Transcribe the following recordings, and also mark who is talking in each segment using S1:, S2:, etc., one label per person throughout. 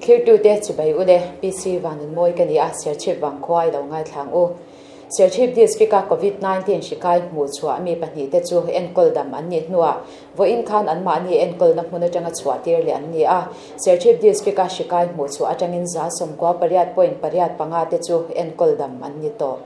S1: Thlirtute chibai u le, PC Vanunmawi ka ni a, Serchhip vangkhua i lo ngaithlang u. Serchhip District-a Covid 19 hri kai hmuh chhuah mi pahnihte chu enkawl dam an nih hnuah vawiin khan anmahni enkawlna hmun atanga chhuah tir leh an ni a. Serchhip District-a hri kai hmuh chhuah atangin 98 point 8 5 te chu enkawl dam an ni tawh.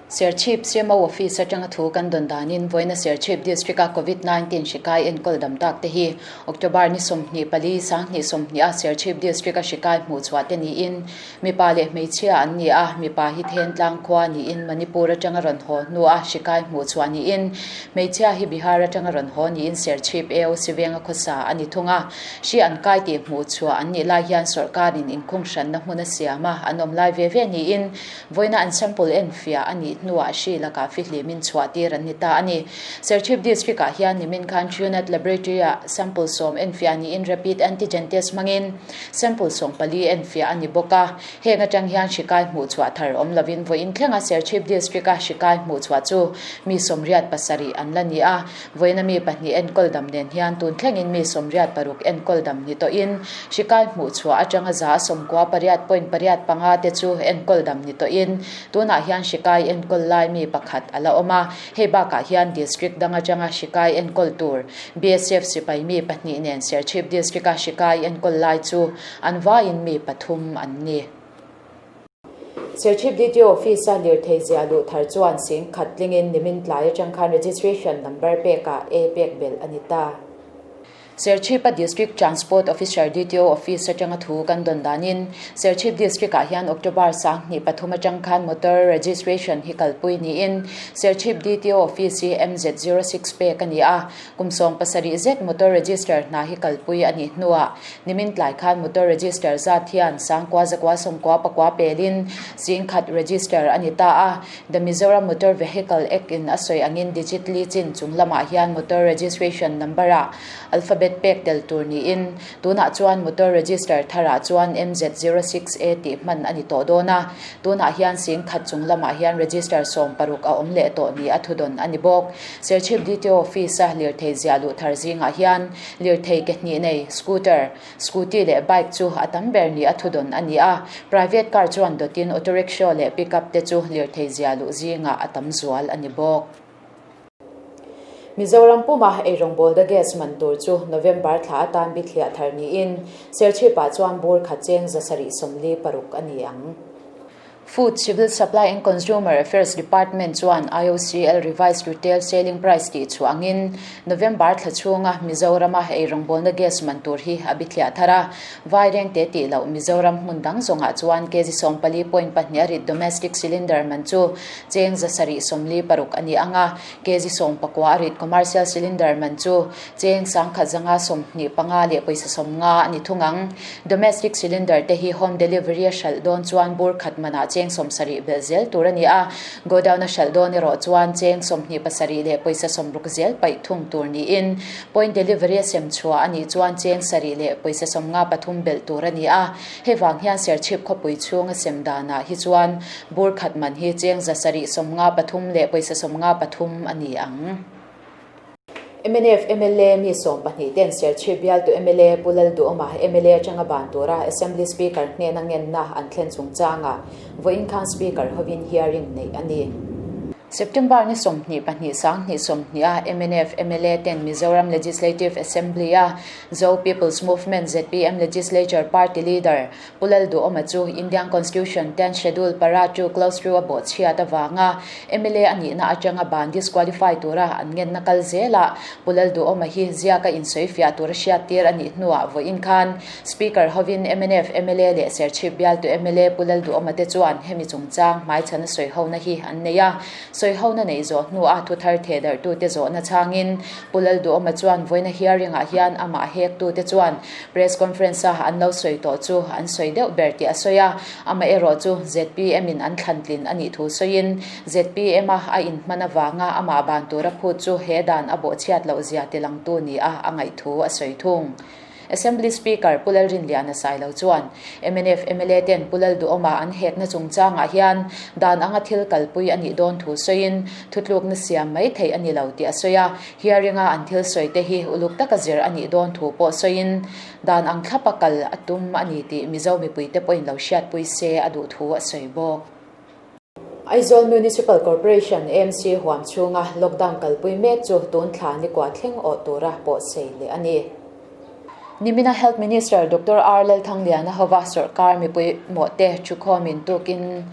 S1: Serchhip CMO Office atanga thu kan dawn danin vawiina Serchhip District-a Covid 19 hri kai enkawl dam tak te hi October ni 24, 2020 a Serchhip District-a hri kai hmuh chhuah te niin Mipa leh hmeichhia an ni a, mipa hi Thentlang khua niin Manipur atanga rawn haw hnua hri kai hmuh chhuah niin hmeichhia hi Bihar atanga rawn haw niin Serchhip AOC venga khawsa a ni thung a. Hri an kai tih hmuh chhuah an nih lai hian sawrhkarin inkhung hranna hmun a siam a, an awm lai ve ve niin vawiina an sample enfiah a nih hnuah hri lakah fihlimin chhuah tir an ni ta a ni. Serchhip District ah hian nimin khan Truenat Laboratory ah sample 10 enfiah niin rapid antigen test hmangin Sample 14 enfiah a ni bawk a, heng atang hian hri kai hmuh chhuah thar awm lovin vawiin thlenga Serchhip District-a hri kai hmuh chhuah chu mi 87 an la ni a, vawiina mi pahnih enkawl dam nen hian tun thlengin mi 86 enkawl dam ni tawhin hri kai hmuh chhuah atanga 98 point 8 5 te chu enkawl dam ni tawhin tunah hian hri kai enkawl lai mi pakhat a la awm a. Hei bakah hian District dang atanga hri kai enkawl tur BSF sipai mi pahnih nen Serchhip District-a hri kai enkawl lai chu an vaiin mi pathum an ni. Serchhip DTO Office-a lirthei ziah luh thar chuan sing khat tlingin nimin tlai atang khan registration number pekah A pek belh a ni ta. Serchhip-a District Transport Officer, DTO, Office atanga thu kan dawn danin Serchhip District-ah hian October 23 atang khan motor registration hi kalpui niin Serchhip DTO Office hi MZ 06 pek a ni a, kum 17 zet motor register hna hi kalpui a nih hnuah nimin tlai khan motor register zat hian 9999 pelin 10,000 register a ni ta a. The Mizoram Motor Vehicle Act in a sawi angin digit li chin chung lamah hian motor registration number ah alphabet pek tel tur niin tunah chuan motor register tharah chuan MZ 06 A tih hman a ni tawh dawn a, tunah hian 10,000 chung lamah hian register 60 a awm leh tawh ni a thudawn a ni bawk. Serchhip DTO Office a lirthei ziah luh thar zingah hian lirthei ke hnih nei, scooter, Scooty leh bike chu a tam ber ni a thudawn a ni a, private car chuan dawtin auto rickshaw leh pickup te chu lirthei zia luh zingah a tam zual a ni bawk. Mizoram puma eirawngbawlna gas man tur chu November thla atan bithliah thar niin Serchhip-ah chuan bur khat cheng 746 a ni ang. Food, Civil Supply and Consumer Affairs Department chuan IOCL Revised Retail Selling Price tih chhuah angin November thla chhunga Mizorama eirawngbawlna gas man tur hi a bithliah thar a. Vairengte tih loh Mizoram hmun dang zawngah chuan kg 14 point pahnih a rit domestic cylinder man chu cheng 746 a ni ang a, kg 19 a rit commercial cylinder man chu cheng 1125 leh pawisa 50 a ni thung ang. Domestic cylinder te hi home delivery a hralh dawn chuan bur khat manah cheng 70 belh zel tur a ni a, godown a hralh dawn erawh chuan cheng 27 leh pawisa 60 zel paih thung tur niin point delivery a sem chhuah a nih chuan cheng 7 leh pawisa 53 belh tur a ni a. Hei vang hian Serchhip khawpui chhunga sem danah hi chuan bur khat man hi cheng 753 leh pawisa 53 a ni ang. Mnf mla mi 12 ten Serchhip bialtu mla Pu Lalduhawma mla atanga ban tura Assembly Speaker hnena ngenna an thlen chungchangah vawiin khan Speaker hovin hearing neih a ni. September ni 22 2020 a mnf mla ten Mizoram Legislative Assembly a Zo People's Movement zpm Legislature Party Leader Pu Lalduhawma chu Indian Constitution 10 Schedule para 2 Clause 2 a bawhchhiat avanga mla a nihna atanga ban disqualify tura an ngenna kal zelah Pu Lalduhawma hi ziaka insawifiah tura hriattir a nih hnuah vawiin khan Speaker hovin mnf mla leh Serchhip bialtu mla Pu Lalduhawma te chuan hemi chungchang hmaichhana sawihona hi an nei a. Sawihona neih zawh hnuah thuthar thehdarhtute zawhna chhangin Pu Lalduhawma chuan vawiina hearing-ah hian amah hektute chuan Press conference-a an lo sawi tawh chu an sawi deuh ber tih a sawi a, amaherawh chu ZPM-in an thlantlin a nih thu sawiin ZPM-a a inhman avanga amah ban tura phut chu he dan a bawhchhiat loh zia tilangtu nia a ngaih thu a sawi thung. Assembly Speaker Pu Lalrinliana Sailo chuan mnf mla ten Pu Lalduhawma an hekna chungchangah hian dan anga thil kalpui a nih dawn thu sawiin thutlukna siam mai theih a ni lo tih a sawi a. Hearing-a an thil sawi te hi uluk taka zir a nih dawn thu pawh sawiin dan ang thlapa kal a tum a ni tih Mizo mipuite pawhin lo hriatpui se a duh thu a sawi bawk. Aizawl Municipal Corporation, AMC, huam chhunga lockdown kalpui mek chu tun thla ni kua thleng awh tura pawh sei leh a ni. Nimina Health Minister Doctor R Lalthangliana hova sawrkar mipui mawhte thukhawmin tukin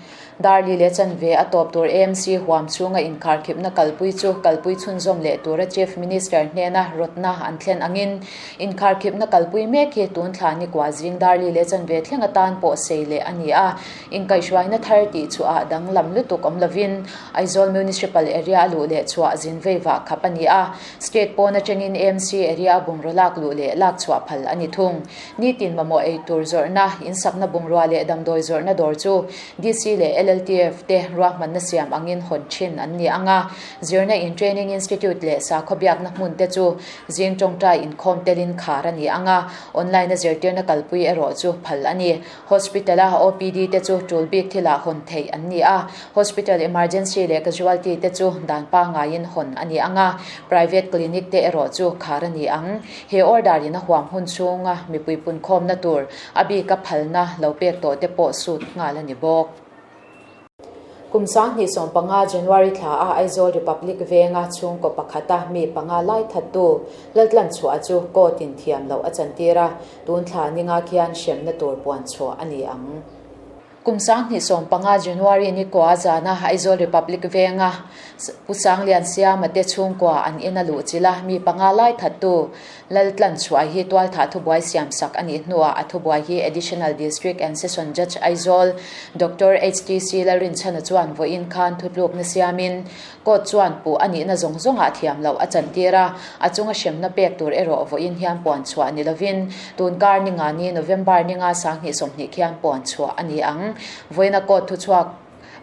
S1: Darli leh chanve a tawp tur AMC huam chhunga inkharkhipna kalpui chu kalpui chhunzawm leh tura Chief Minister hnena rawtna an thlen angin inkharkhipna kalpui mek hi tun thla ni kua zing Darli leh chanve thleng atan pawh sei leh a ni a. Inkaihhruaina thar tih chhuah danglam lutuk awm lovin Aizawl Municipal Area a luh leh chhuah zin vei vah khap a ni a, State pawn atangin AMC area a bungraw lak luh leh lak chhuah phal a ni thung. Nitin mamawh ei tur zawrhna, insakna bungrua leh damdawi zawrhna dawr chu DC leh LLTF te ruahmanna siam angin hawn thin an ni ang a, zirna in Training Institute leh sakhaw biakna hmun te chu zing tawngtai inkhawm telin khar a ni ang a, online a zirtirna kalpui erawh chu phal a ni. Hospital-a OPD te chu tul bik thilah hawn theih an ni a, Hospital Emergency leh Casualty te chu dan pangaiin hawn a ni ang a, Private Clinic te erawh chu khar a ni ang. He order in a huam hun chhunga mipui punkhawmna tur a bika phalna lo pek tawh te pawh sut nghal a ni bawk. Kum 2015 January thla a Aizawl Republic venga chhungkaw pakhata mi panga lai thattu Laltlanchhuah chu court in thiam loh a chantir a, tun thla ninga khian hremna tur puan chhuah a ni ang. Kum 2015 January ni kua zana Aizawl Republic venga Pu Sanglian Siama te chhungkua an in a luh chilh a, mi panga lai thattu Laltlanchhuah hi tualthah thubuai siamsak a nih hnuah a thubuai hi Additional District and Session Judge Aizawl Doctor HTC Lalrinchhana chuan vawiin khan thutlukna siamin Court chuan puh a nihna zawng zawngah thiam loh a chantir a, a chunga hremna pek tur erawh vawiin hian puan chhuah ni lovin tun kar ni nga ni November ni nga 2020 khian puan chhuah a ni ang. Vawiina Court thuchhuak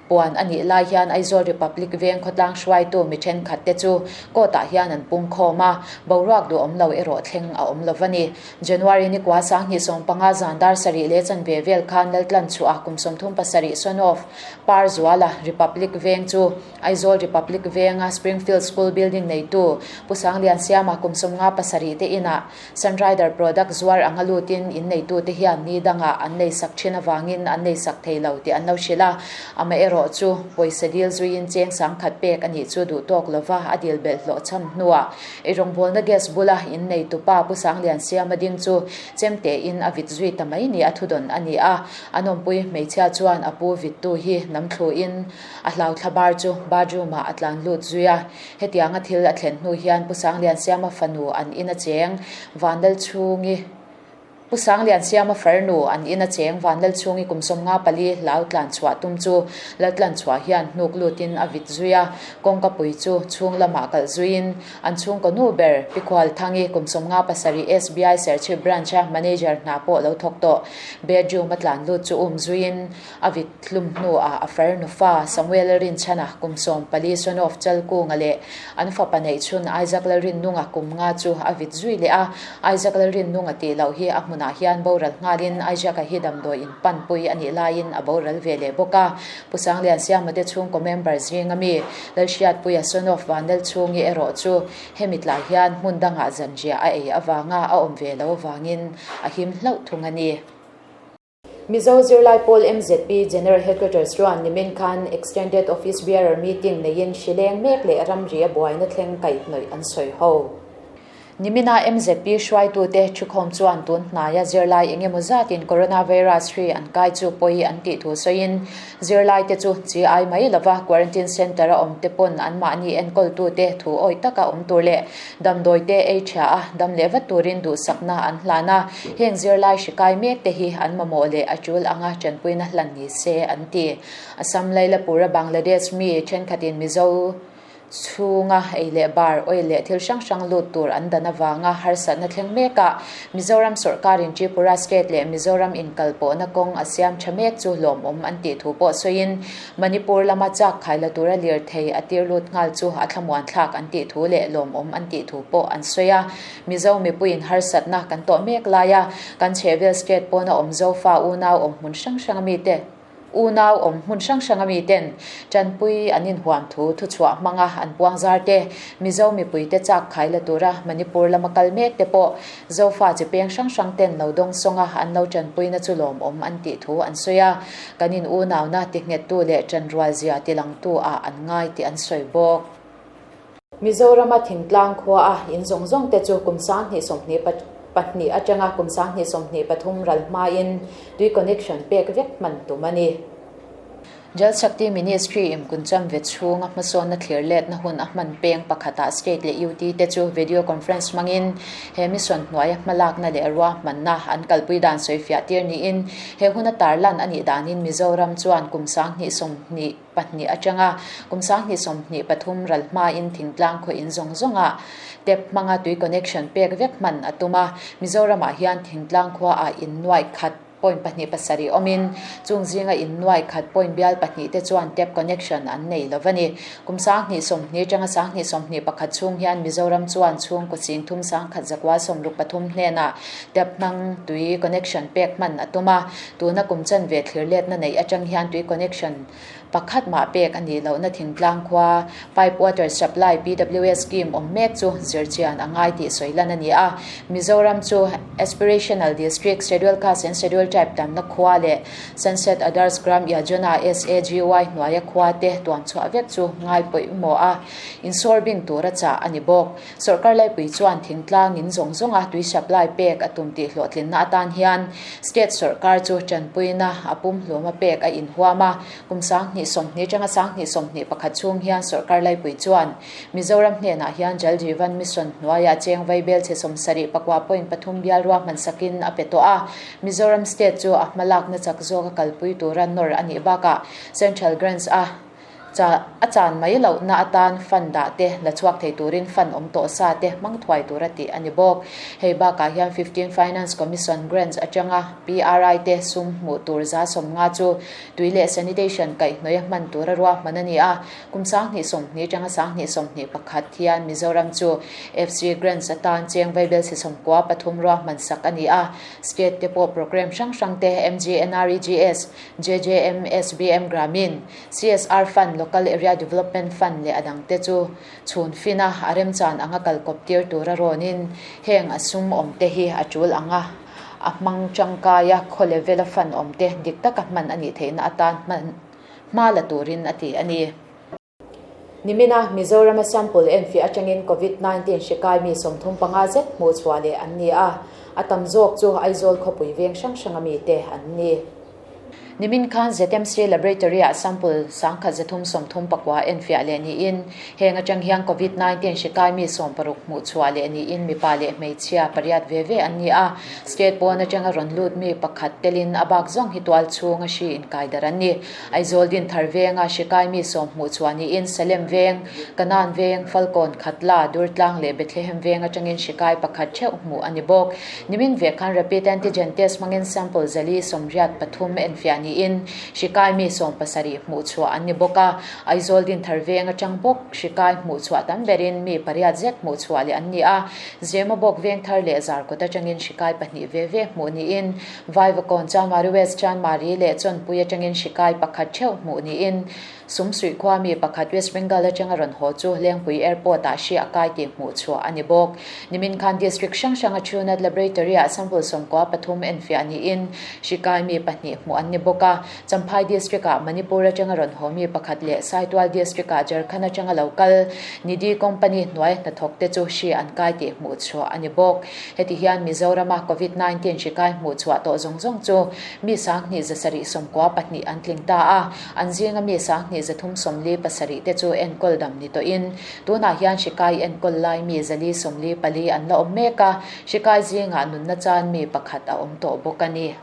S1: Puan a nih lai hian Aizawl Republic veng khawtlang hruaitu mi thenkhat te chu court ah hian an pung khawm a, boruak duhawm lo erawh thleng a awm lo va ni. January ni kua 2015 zan dar sarih leh chanve vel khan Laltlanchhuah kum 37 son of Parzuala Republic veng chu Aizawl Republic venga Springfield School building neitu Pu Sangliansiama kum 57 te inah Sunrider product zuar anga lutin in neitute hian ni dangah an nei sak thin avangin an nei sak thei lo tih an lo hrilh a, amaherawh chu pawisa dil zuiin cheng sangkhat pek a nih chu duh tawk lova a dil belh hlawh cham hnuah eirawngbawlna gas bula in neitupa Pu Sangliansiama ding chu chemtein a vit zui ta mai ni a thudawn a ni a, an awmpui hmeichhia chuan a pu vittu hi namthluin a hlauthla bar chu bathroom ah a tlan lut zui a. Hetianga thil a thlen hnu hian Pu Sangliansiama fanu an in a cheng Vanlalchhungi Pu Sangliansiama farnu an in a cheng Vanlalchhungi kum 54 hlau tlan chhuah tum chu Laltlan chhuah hian hnuk lutin a vit zui a, kawngka pui chu chhung lamah kalh zuiin an chhungkaw nu ber Pi Khualthangi kum 57 SBI Serchhip Branch-a Manager hna pawh lo thawk tawh bedroom a tlan lut chu um zuiin A vit hlum hnuah a farnu fa Samuel Rinchhana kum 14 son of Chalkunga leh an fapa neihchhun Isaac Lalrinnunga kum nga chu a vit zui leh a. Isaac Lalrinnunga tih loh hi a hmunah hian boral nghalin Isaac-a hi damdawi in panpui a nih laiin a boral ve leh bawk a. Pu Sangliansiama te chhungkaw member zinga mi Lalhriatpuia son of Vanlalchhungi erawh chu hemi tlai hian hmun dangah zanriah a ei avanga a awm ve lo avangin a him hlauh thung a ni. Mizo zirlai pawl MZP General Headquarters chuan nimin khan Extended Office Bearer Meeting neiin hrileng mek leh ramri a buaina thleng kaihhnawih an sawi ho. Nimina MZP hruaitute thukhawm chuan tun hnaia zirlai engemaw zatin coronavirus hri an kai chu pawi an tih thu sawiin zirlaite chu chi ai mai lova quarantine centre a awmte pawn anmahni enkawltute thu awi taka awm tur leh Damdawi te ei ṭhia a, dam leh vat turin duhsakna an hlan a, heng zirlai hri kai mek te hi an mamawh leh a ṭul anga ṭanpuina hlan ni se an ti. Assam Lailapura Bangladesh mi ṭhenkhatin Mizo. chhunga ei leh bar, oil leh thil hrang hrang lut tur an dan avanga harsatna thleng mekah Mizoram sawrkarin Tripura state leh Mizoram inkalpawhna kawng a siam tha mek chu lawmawm an tih thu pawh sawiin Manipur lama chak khai la tura lirthei a tir lut nghal chu a thlamuan thlak an tih thu leh lawmawm an tih thu pawh an sawi a. Mizo mipuiin harsatna kan tawh mek laia kan chhehvel state pawna awm Zofa unau awm hmun hrang hranga mite Unau awm hmun hrang hranga miten tanpui an inhuam thu thuchhuah hmanga an puang zar te, Mizo mipuite chak khai la tura Manipur lama kal mek te pawh Zofa chi peng hrang hrang ten lo dawng sawnga an lo tanpuina chu lawmawm an tih thu an sawi a, kan in unauna tinghettu leh tanrual zia tilangtu ah an ngai tih an sawi bawk. Mizorama thingtlang khua a in zawng zawng te chu kum 2022 atanga kum 2023 ral hmain tui connection pek vek hman tum a ni. Jal Shakti Ministry in kuncham ve chhunga hmasawnna thlir letna hun a hman peng pakhatah state leh UT te chu video conference hmangin he mission hnuaia hmalakna leh ruahmanna an kalpui dan sawifiah tir niin he huna tarlan a nih danin Mizoram chuan kum 2022 atanga kum 2023 ral hmain thingtlang khaw in zawng zawngah tap hmanga tui connection pek vek hman a tum a. Mizoramah hian thingtlang khuaah in nuaih khat point pahnih pasarih awmin chung zinga in nuaih khat point bial pahnih te chuan tap connection an nei lo a ni. Kum 2020 atanga 2021 chhung hian Mizoram chuan chhungkaw ching thum sangkhat zakua sawmruk pathum hnenah tap hmang tui connection pek hman a tum a. Tuna kum chanve thlir letna neih atang hian tui connection pakhat mah pek a nih lohna thingtlang khua Pipe Water Supply, PWS, scheme awm mek chu zirchian a ngai tih sawi lan a ni a. Mizoram chu Aspirational District, Scheduled Caste and Scheduled Tribe tamna khua leh Sansad Adarsh Gram Yojana, SAGY, hnuaia khua te tuam chhuah vek chu ngai pawimawh a, insawrbing tura chah a ni bawk. Sorkar laipui chuan thingtlang in zawng zawnga tui supply pek a tum tih hlawhtlinna atan hian state sorkar chu tanpuina a pumhlum a pek a inhuam a. Kum 2020 atanga 2021 chhung hian sorkar laipui chuan Mizoram hnenah hian Jal Jeevan Mission hnuaiah cheng vaibel chhe sawmsarih pakua point pathum bial ruahman sakin a pe tawh a. Mizoram state chu a hmalakna chak zawka kalpui tura nawr a nih bakah Central Grants a Cha a chan mai lohna atan fund dah te la chhuak thei turin fund awm tawh sa te hmang thuai tura tih a ni bawk. Hei bakah hian 15 Finance Commission Grants atanga PRI te sum hmuh tur za sawmnga chu tui leh sanitation kaihhnawih a hman tura ruahman a ni a. Kum 2020 atanga 2021 hian Mizoram chu FC Grants atan cheng vaibel si sawmkua pathum ruahman sak a ni a. State te pawh programme hrang hrang te MGNREGS, JJM, SBM Gramin, CSR Fund, Local Area Development Fund leh a dangte chu chhun fina a remchan anga kalkawp tir tura rawnin heng a sum awmte hi a tul anga a hmang tangkaia khaw level a fund awmte dik taka hman a nih theihna atan hman hma la turin a ti a ni. Nimina Mizorama sample enfiah atangin Covid 19 hri kai mi 35 zet hmuh chhuah leh an ni a, a tam zawk chu Aizawl khawpui veng hrang hranga mite an ni. Nimin khan ZMC Laboratory-ah sample 1339 enfiah leh niin, heng atang hian Covid 19 hri kai mi 60 hmuh chhuah leh niin mipa leh hmeichhia pariat ve ve an ni a. State pawn atanga rawn lut mi pakhat telin a bak zawng hi tual chhunga hri inkai darh an ni. Aizawl Dinthar venga hri kai mi sawm hmuh chhuah niin Salem veng, Kanan veng, Falkawn, Khatla, Durtlang leh Bethlehem veng atangin hri kai pakhat theuh hmuh a ni bawk. Nimin vek khan rapid antigen test hmangin sample zali sawmriat pathum enfiah niin hri kai mi 70 hmuh chhuah an ni bawk a. Aizawl Dinthar veng atang bawk hri kai hmuh chhuah tam berin mi pariat zet hmuh chhuah leh an ni a. Zemabawk veng thar leh Zarkawt atangin hri kai pahnih ve ve hmuh niin Vaivakawn Chanmari West Chanmari leh Chawnpui atangin hri kai pakhat theuh hmuh niin Sumsuih khua mi pakhat West Bengal atanga rawn haw chu Lengpui Airport-ah hri a kai tih hmuh chhuah a ni bawk. Nimin khan District hrang hranga Truenat Laboratory-ah sample 93 enfiah niin hri kai mi pahnih hmuh an ni bawk a. Champhai District-ah Manipur atanga rawn haw mi pakhat leh Saitual District-ah Jharkhand atanga lo kal Nidhi Company hnuai hnathawk te chu hri an kai tih hmuh chhuah a ni bawk. Heti hian Mizorama Covid 19 hri kai hmuh chhuah tawh zawng zawng chu mi 2792 an tling ta a. An zinga mi 2347 te chu enkawl dam ni tawhin tunah hian hri kai enkawl lai mi 444 an la awm mek a, hri kai zingah nunna chan mi pakhat a awm tawh bawk a ni.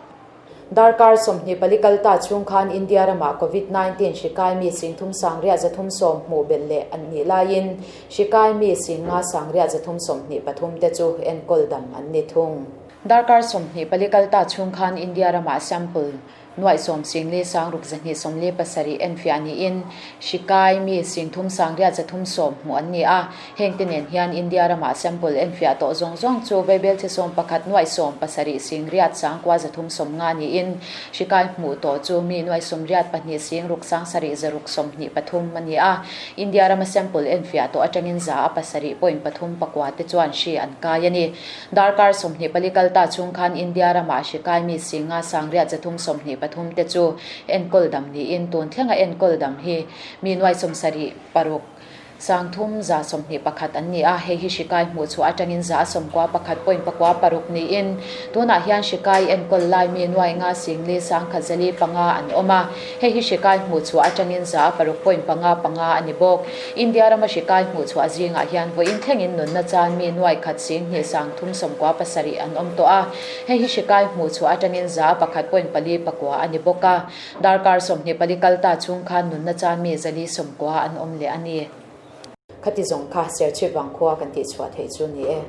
S1: Darkar 24 kal ta chhung khan India ramah Covid 19 hri kai mi 30 630 hmuh belh leh an nih laiin hri kai mi 5 623 te chu enkawl dam an ni thung. Darkar 24 kal ta chhung khan India ramah sample nuaih sawm singli sangruk zahnih sawmli pasarih enfiah niin hri kai mi 30 630 hmuh an ni a. Heng te nen hian India ramah sample enfiah tawh zawng zawng chu vaibel chi sawm pakhat nuaih sawm pasarih sing riat sangkua zathum sawm nga niin hri kai hmuh tawh chu mi nuaih sawm riat pahnih sing ruk sang sarih zaruk sawmhnih pathum a ni a. India rama sample enfiah tawh atangin za a pasarih point pathum pakua te chuan hri an kai a ni. Darkar 24 kal ta chhung khan India ramah hri kai mi 5 6 323 te chu enkawl dam niin tun thlenga enkawl dam hi mi nuai sawmsarih paruk sangthum za 21 an ni a. Hei hi hri kai hmuh chhuah atangin za sawmkua pakhat point pakua paruk niin tunah hian hri kai enkawl lai mi nuai nga singli sangkhat zali panga an awm a. Hei hi hri kai hmuh chhuah atangin za paruk point panga panga a ni bawk. India rama hri kai hmuh chhuah zingah hian vawiin thlengin nunna chan mi nuai khat sing hnih sangthum sawmkua pasarih an awm tawh a. Hei hi hri kai hmuh chhuah atangin za pakhat point pali pakua a ni bawk a. Darkar 24 kal ta chhung khan nunna chan mi zali sawmkua an awm leh a ni. Khati zawng kha Serchhip vangkhua kan tih chhuah theih chu ni e.